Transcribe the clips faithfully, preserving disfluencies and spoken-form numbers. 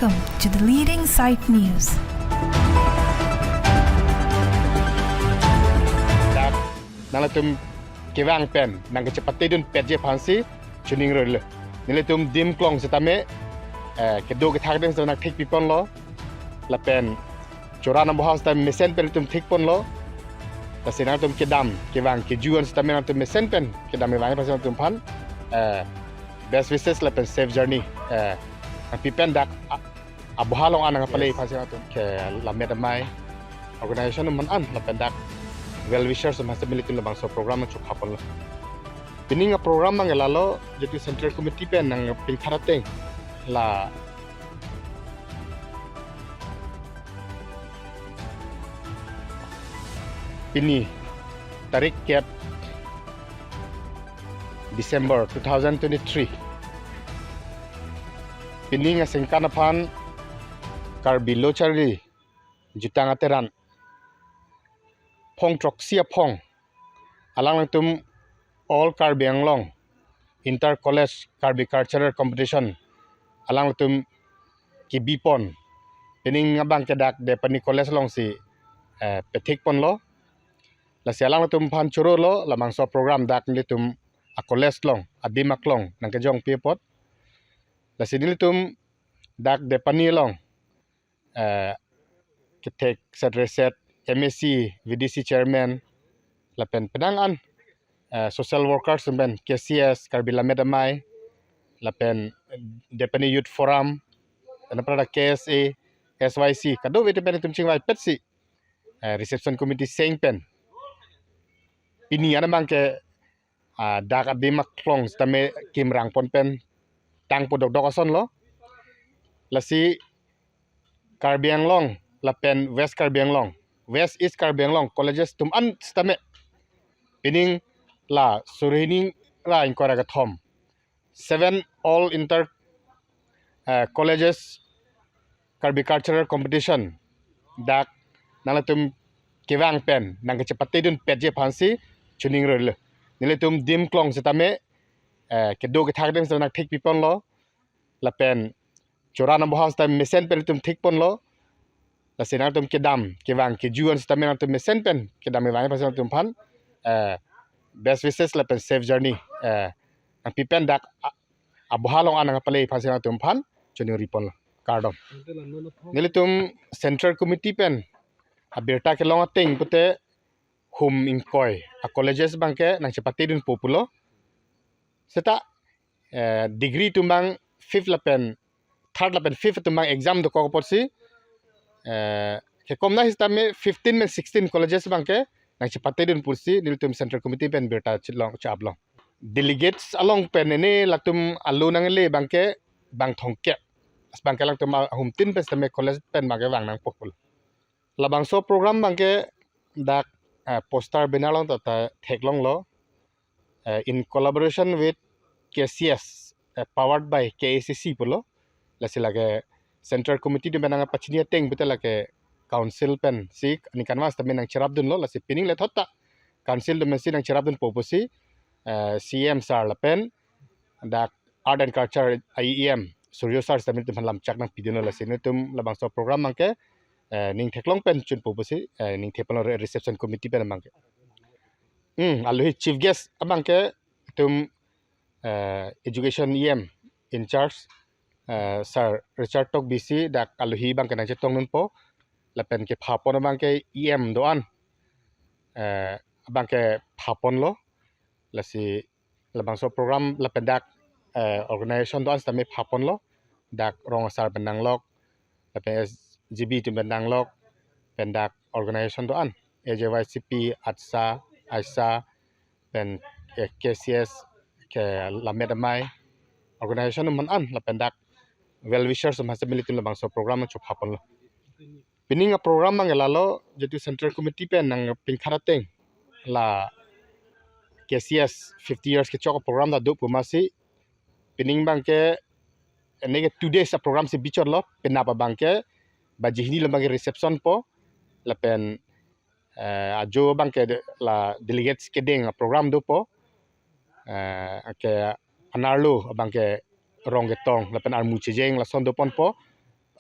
Welcome to the leading site news. Dak nanglitum kevang pen nangkachepatedun petji aphansi choningri lo. Nelitum dim klong setame, eh, kedo kethak ding setame nangthik piponlo. Lapen chora nangboha setame mesen pen nelitum thikponlo. Lasi nangtum kedam kevang keju-an setame nangtum mesen pen kedam kevang aphansi nangtumphan, eh, best wishes lapen safe journey, eh, nangpipen dak a-, aboha along an nangpale, yes, aphansi nangtum ke Lammet Amei organization atum an lapen dak well wishers atum setame nelitum labangso program nangchephaponlo. Pining aprogram abang lalo, jehetu Central Committee pen nangpingthar ateng la pini tarik kep December two thousand twenty-three, pining aningkan aphan Karbi Lo Charli Jutang Ateran phong throksi aphong alanglitum All Karbi Anglong Inter College Karbi Cultural Competition alanglitum kebipon, pining abang ke dak Depani College alongsi, eh, pethikponlo. Lasi alanglitum aphan chorolo labangso program dak nelitum a-college along, adim aklong nangkejongpi apot. Lasi nelitum dak Depani along, eh, kethek set reset, M A C, V D C chairman, lapen penang an, eh, social workers atum pen, K C S, Karbi Lammet Amei, lapen Depani Youth Forum, lapen pada K S A, S Y C, kadokave atum pen itum chingvaipetsi, eh, reception committee seng pen pini an abang ke, ah, dak adim aklong setame kimrangpon pen tangpo dokdok asonlo. Lasi Karbi Anglong lapen West Karbi Anglong, West East Karbi Anglong colleges atum an setame pining la suri hini ra ingkoi ra kethom, seven All Inter, eh, Colleges Karbi Cultural Competition dak nanglitum kevang pen nangkachepatedun petji aphansi choningri lo. Nelitum dim klong setame, eh, kedo kethak ding setame nangthik piponlo. Lapen chora nangboha setame mesen pen nelitum thikponlo. Lasi nangtum kedam kevang keju-an setame nangtum mesen pen kedam kevang aphansi nangtumphan, eh, best wishes lapen safe journey, eh, nangpipen dak a-, aboha along an nangpale aphansi nangtumphan choningriponlo. Kardom. Nelitum Central Committee pen abirta kelong ateng pute hum ingkoi a-colleges abang ke nangchepatedunpo pulo. Seta, eh, degree atum abang fifth lapen third lapen fifth atum abang exam dokok apotsi, eh, kekom na setame fifteen pen sixteen colleges abang ke nangchepatedun pusi nelitum Central Committee pen birta chilong chaplong. Delegates along pen ene latum alo nangle abang ke bang thomkep. Abang ke latum ahum tin pen setame college pen abang ke vang nangpo pulo. Labangso program abang ke dak, eh, poster banner along ta, ta theklonglo, eh, in collaboration with K C S, eh, powered by K A C C pulo. Lasi lake Central Committee atum pen nangpachini ateng pute lake council pensi aningkanvang setame nangcherapdunlo, lasi pining lethot ta council atum pensi nangcherapdunpo pusi, eh, C M sir lapen dak Art and Culture a-E M Suryo sir setame nelitum aphan lamchak nangpidunlo, lasi nelitum labangso program abang ke, eh, ning theklong pen chunpo pusi, eh, ning theklong re-, reception committee pen abang ke. Hmm, alohi chief guest abang ke itum, eh, education E M in charge, eh, Sir Richard Tokbi si dak alohi abang ke nangchetongdunpo, lapen kephapon abang ke E M do-an, eh, abang ke phaponlo, lasi labangso program lapen dak, eh, organization do-an setame phaponlo, dak rong asar pen nanglok, lapen S G B atum pen nanglok, pen dak organization do-an, A J Y C P, ATSA, AISA, pen, eh, K C S, ke Lammet Amei, organization atum an, lapen dak well wishers atum setame nelitum labangso program chephaponlo. Pining aprogram abang lalo, jehetu Central Committee pen nangpingthar ateng la K C S fifty years kechok aprogram ta do pu amatsi, pining abang ke ene ke two days aprogram si bichotlo, penap abang ke baji hini lo abang ke reception po, lapen, eh, ajo abang ke de-, la delegates kedeng aprogram dopo, eh, ke anerlo abang ke rong ketong lapen armu chejeng lason doponpo.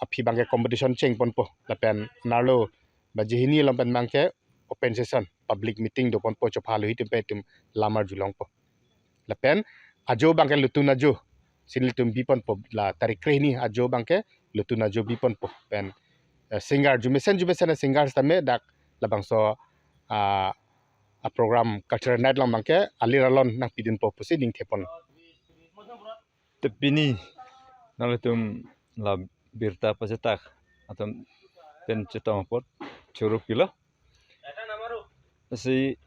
aphi abangke competition chengponpo. Lapen nerlo baji hini along pen abangke open session, public meeting doponpo, chopha alohi atum pen itum lam arjulongpo. Lapen ajo abangke lutun ajo si nelitum biponpo, la tarik krehini ajo abangke lutun ajo biponpo. Pen, eh, singer, jumesen jumesen a-singer sitame dak labangso, ah, a-program cultural night along abangke alir alon nangpidunpo pusi ning thepon. Te pini nanglitum la birta pachetak atum pen chetong apot choro pilo. Si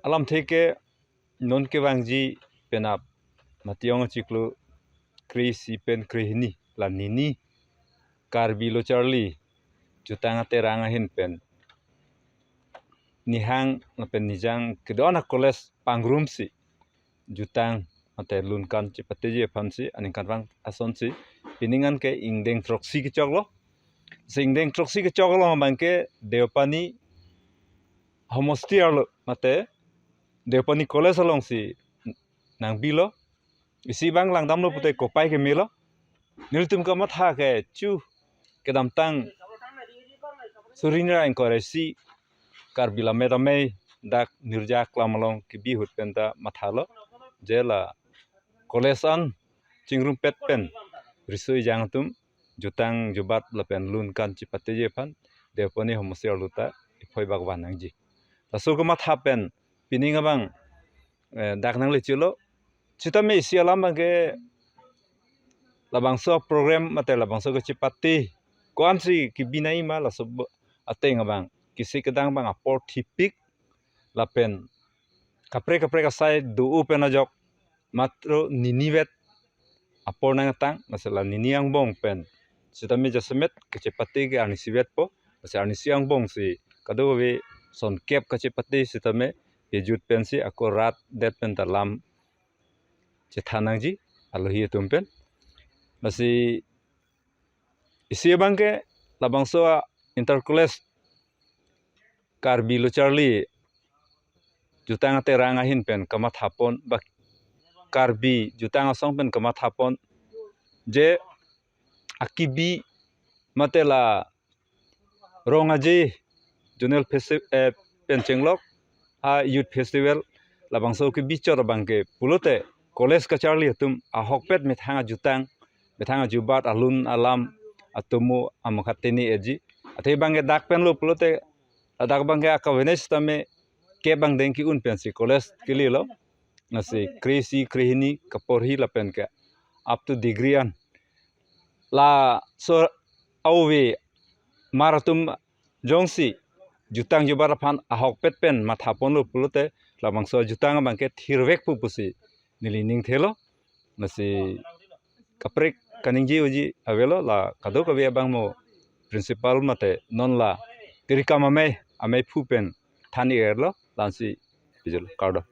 alamthe ke non kevangji penap Mationg achiklo kre-isi pen krehini, la nini Karbi Lo Charli Jutang Aterang ahin pen nihang lapen nijang kedo-an a-college pangrumsi jutang mate lun kan chepatiji aphansi aningkanvang asonsi pining an ke ingdeng throksi kechoklo. Si ingdeng throksi kechoklo abangke Deopani homosti arlo mate Deopani College alongsi nangbilo. Isi abang langdamlo pute kopai kemelo. Nelitum kamatha ke chu kedamtang suri ni ra ingkoi ra isi Karbi Lammet Amei dak Nirja Aklam along kebi ahut penta mathalo. Je la college an chingrumpet pen riso ejang atum jutang jubat lapen lun kan chepatiji aphan Deopani homosti arlo ta iphoi bak van nangji. Laso kematha pen pining abang, eh, dak nanglechilo. Sitame isi alam abangke labangso program mate labangso kechepate ko-ansi kebi nangji ma, laso bo-, ateng abang kisi kedang abang apor thipik lapen kaprek kaprek asai do-o pen ajok matro nini vet apor nangtang, lasi la nini angbong pen sitame jasemet kechepate ke arnisi vetpo, lasi arnisi angbongsi kadokave sonkep kachepate sitame kejut pensi ako rat det penta lam chethan nangji alohi atum pen. Lasi isi abangke labangso a-inter college Karbi Lo Charli Jutang Aterang ahin pen kamathapon ba Karbi Jutang Asong pen kamathapon je akibi mate la Rong Aje Zonal Festi-, eh, pen chenglok a-youth festival labangso kebi chot abangke pulote college kacharli atum ahokpet methang ajutang, methang ajubat, alun alam, atomo amokha tene eji. Athe abangke dak penlo pulote ladak abangke akavenes tame ke abang deng ke-un pensi college kelelo. Lasi kre-isi krehini kaporhi lapen ke up to degree an laso ave mar atum jongsi jutang jubat aphan ahokpet pen mathaponlo pulote labangso jutang abangke thirvekpo pusi neli ning thelo. Lasi kaprek kaningje unji avelo, la kadokave abang mo principal mate non la tirikam amei, ameiphu pen than-irlo, la-ansi pijul kardo.